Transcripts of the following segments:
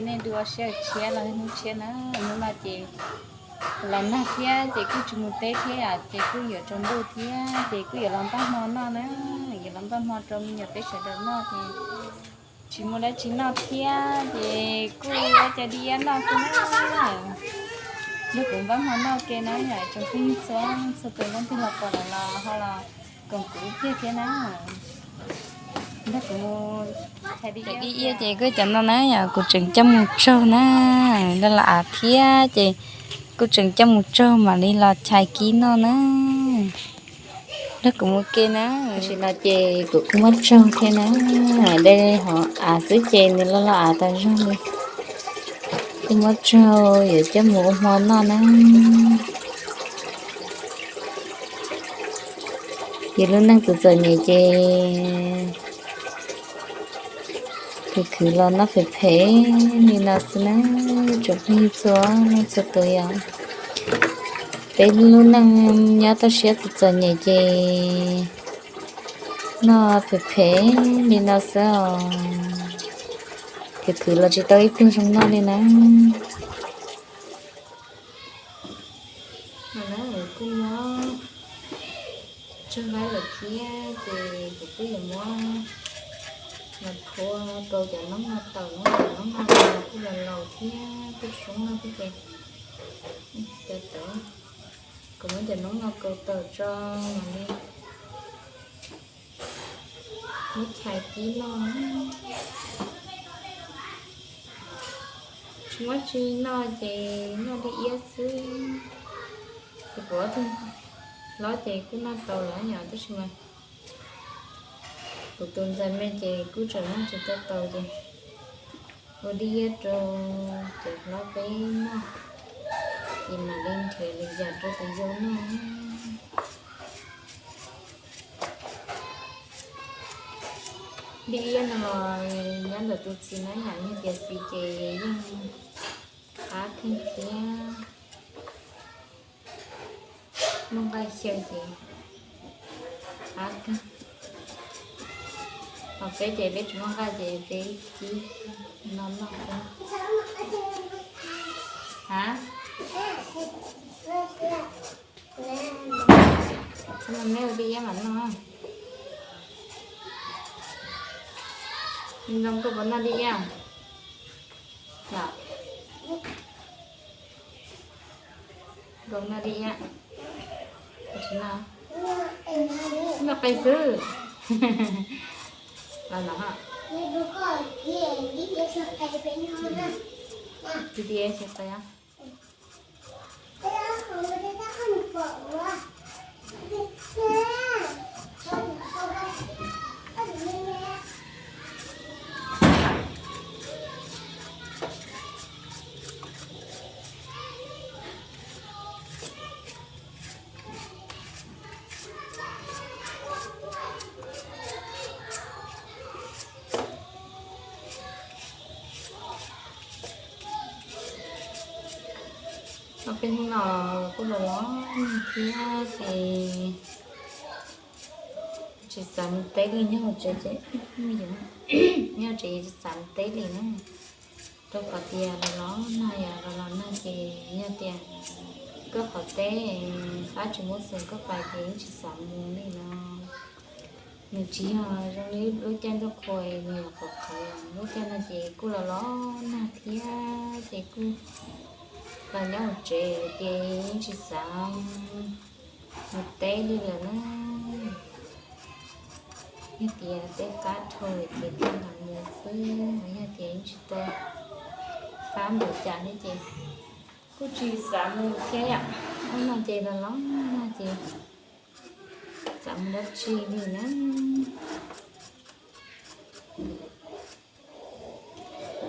Nej dua sij hawm tshiab los hnub tshiab na, hnub no ces los nag thiab ces kuj tsis mus teb thiab ces kuj yuav tsaus ntuj thiab ces kuj yuav los npaj hmo noj na, yuav los npaj hmo rau me nyuam peb sawv daws noj ces tsis muaj dab tsi noj thiab ces kuj ua cas di iab noj xwb na. Nrog kuv npaj hmo noj ke na yom, tsoom phooj ywg txhua txhua tus leej twg los pom lawm los ho los koom kuv ib pliag thiab na. Nrog kuv mus thaij di iab ces kuj cov no na yom, kuv tseem coj mus tsaug na, laj los av thiab ces kuj tseem coj mus tsaug mam li los chais kib noj na. Nrog kuv mus ke na. Tam sim no ces kuv kuj muab tsaug thiab na, dej hov av xwb ces nws loj loj av tas zog li. Kuj muab tsaug yuav coj mus ua hmo noj na. Ces lub neej txom txom nyem ces khwv khwv los noj phem phem li no xwb na, tsoom phooj ywg txhua leej txhua tus yom. Peb lub neej nyob toj siab txom txom nyem ces noj phem phem li no xwb os. Khwv khwv los tsis tau ib pluag zoo noj li na. No na, kuj muab tsaug laib lawm thiab ces kuv kuj yuav muab los phua rau cov noob no tawm na, cov noob no kuj los laus thiab kuj tsis zoo noj thiab ces, cov tawm, kuv muab cov noob no kaus tawm tso mam li muab chais kib noj. Tsis muab tsi noj ces noj dej iab xwb. Ces kuv ob tug hlob ces kuj noj tau lawm yom, tab sis mas kuv tus ntxhais me ces kuj tseem noj tsis tau taus ces ua dej iab rau cov hlob peb noj, ces mam li nrhiav lwm yam rau tus yau noj. Dej iab no los nyob ntawm tus txiv na yom, yog tias txiv ces yeej qab kawg thiab. Muaj nqaij xyaw ces qab kawg. Ho peb ces peb tsis muaj nqaij ces peb kib no noj xwb. Ha? Txhob noj, neb ua dej iab mam noj. Zoo koj puas noj dej iab? Los, Nkoos noj dej iab. Noj qe xwb. Los no, ti ti es qe. Ob peb hnub no kuj los los nag thiab ces tsis xav mus teb li, nyob hauv tsev ces, nyob hauv tsev tsis xav mus teb li na. Rau qhov tias los los nag, yog los los nag ces yog tias koj qhov teb fab tsis muaj xoom koj pais ces yeej tsis xav mus li no. Nws tsis yog zoo li lub caij ntuj qhua, nws yog qhov qhawv. Lub caij no ces kuj los los nag thiab ces kuj los nyob hauv tsev ces yeej tsis xav mus teb li lawm na. Yog tias teb fab dhau ces thiaj mam mus xwb, yog tias yeej tsis tau fab npaum cas thiab ces kuj tsis xav mus thiab yom. Hnub no ces los los nag ces xav mus dab tsi li na.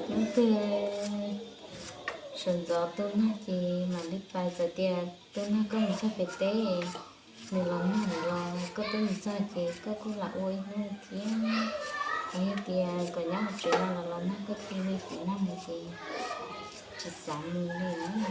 Hnub twg sawv ntxov tu nag ces mam li pais, txawm tias tu nag koj mus txog pem teb, nws los nag los koj twb mus txog ces koj kuj lam ua ib hnub thiab. Yog tias kom nyob hauv tsev no los los nag koj cia li tiv nag mus ces tsis xav mus li na.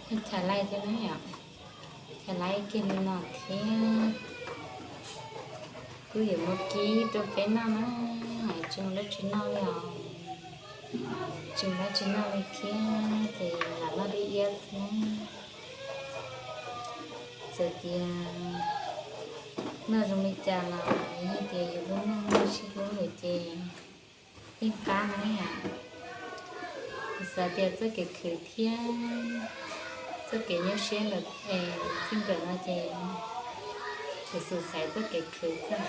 Chav laij thiab na yom, chav laij kiag li no thiab. Kuj yuav muab kib rau peb noj na, tsis muaj dab tsi noj li os. Tsis muaj dab tsi noj li thiab ces lam noj dib iab xwb. Txawm tias noj zoo li cas los yog tias yus lub neej sib hlub lawm ces yeej qab na yom. Kuv xav tias txoj kev khwv thiab txoj kev nyuaj siab ntawm txij nkawm no ces kuv xav xaiv txoj kev khwv xwb.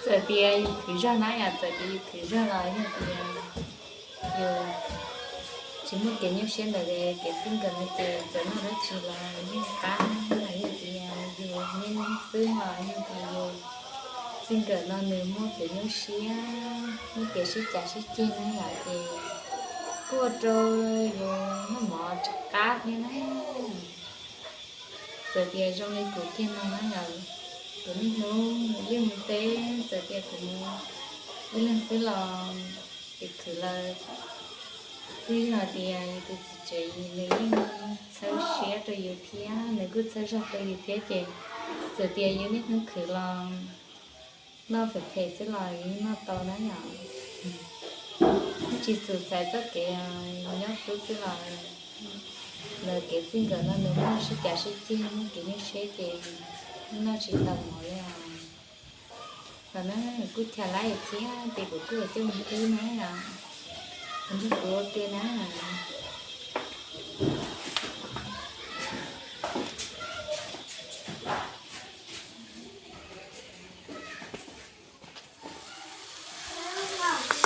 Txawm tias yus khwv zog na yom, txawm tias yus khwv zog los yog tias yus tsis muaj kev nyuaj siab ntawm kev txij nkawm no ces txawm noj dab tsi los yeej qab, yog tias yus niaj hnub xwb los yog tias yus txij nkawm no nws muaj kev nyuaj siab, muaj kev sib cav sib ceg na yom ces kuj ua rau yus noj mov tsis qab thiab na. Txawm tias zoo li kuv kiag no na yom, kuv niaj hnub mus liaj mus teb, txawm tias kuv mus ib leeg xwb los kev khwv lawm, twb yog tias yus tus txiv tsev nws yeej txhawb siab rau yus thiab nws kuj txhawb zog rau yus thiab ces txawm tias yus niaj hnub khwv los noj phem phem xwb los yeej noj tau na yom. Tsis xav xaiv txoj kev nyob xwb xwb los lawv kev txij nkawm no nws muaj sib cav sib ceg, muaj kev nyuaj siab ces noj tsis tau mov li os. Los na, kuj chav laij thiab ces kuv kuj yuav coj mus kib na yom. Kuv nrog kuv ua ke na.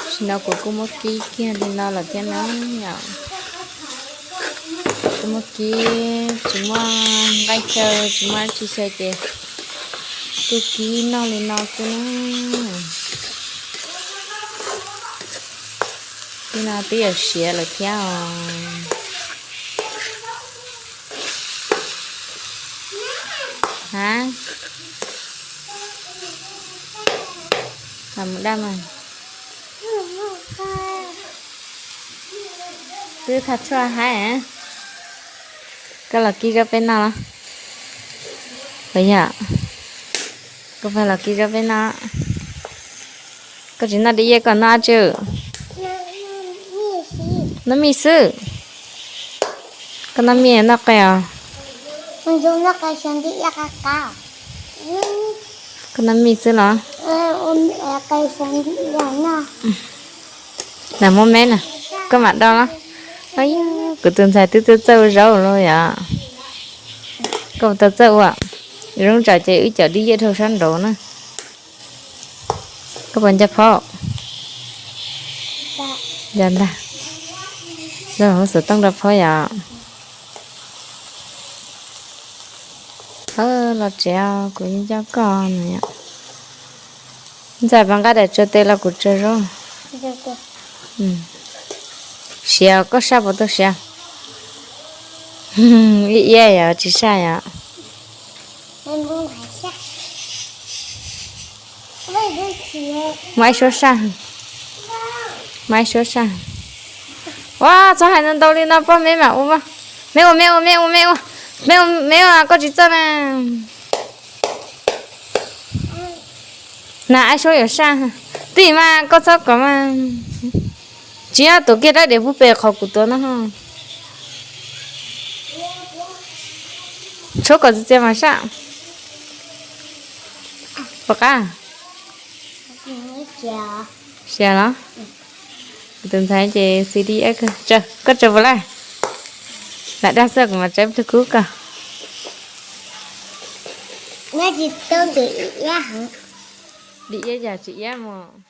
Tam sim no kuv kuj muab kib kiag li no lawm thiab na yom. Kuj muab kib tsis muaj nqaij xyaw tsis muaj dab tsi xyaw ces kuj kib noj li no xwb na. Li no twb yuav siav lawm thiab os. Ha, los mus daj mas. Twb tha tshuaj haib. Koj los kib rau peb noj los? Puas yog? Koj puas los kib rau peb noj? Koj tsis noj dib iab koj noj dab tsi? Noj mij xwb. Koj noj mij noj qe os? Koj noj mij xwb los? Lam muab me na, koj mam do los. Kuv tus ntxhais twb txawj txawj ua zaub los yom. Koj puas tau txawj ua? Zoo tsam ces wb cov dib iab dhau sab nraud na. Koj puas nco phob? Nco ntag. Lawv hu xov tooj rau phob yom. Los tsev, kuv nco koj no. Ntxhais, puas nqa daim tsaws tes los kuv tsaws zaub? Siav, koj saj puas tau siav? Ib iab yom, tsis saj yom. Muab ib suab saj. Muab ib suab saj. Ua, txhob hais ntau ntau li no, pog me mam ua. Me ua, me ua, me ua, me ua. Me ua, me ua, koj tsis txawj na. Na, ib suab yuav saj. Twj ywm mas koj txhob kov mas. Tsis yog tuav kiag rab diav pub pes qhov kuv tuav no. Tshuab kom txias txias mas saj. Puas qab? Siav los? Kuv tus ntxhais ces xws li, koj tsaws puas laj? Lam dag xwb, kuv mam tsaws ib tug kub koj. Dim iab yam tsis iab mus.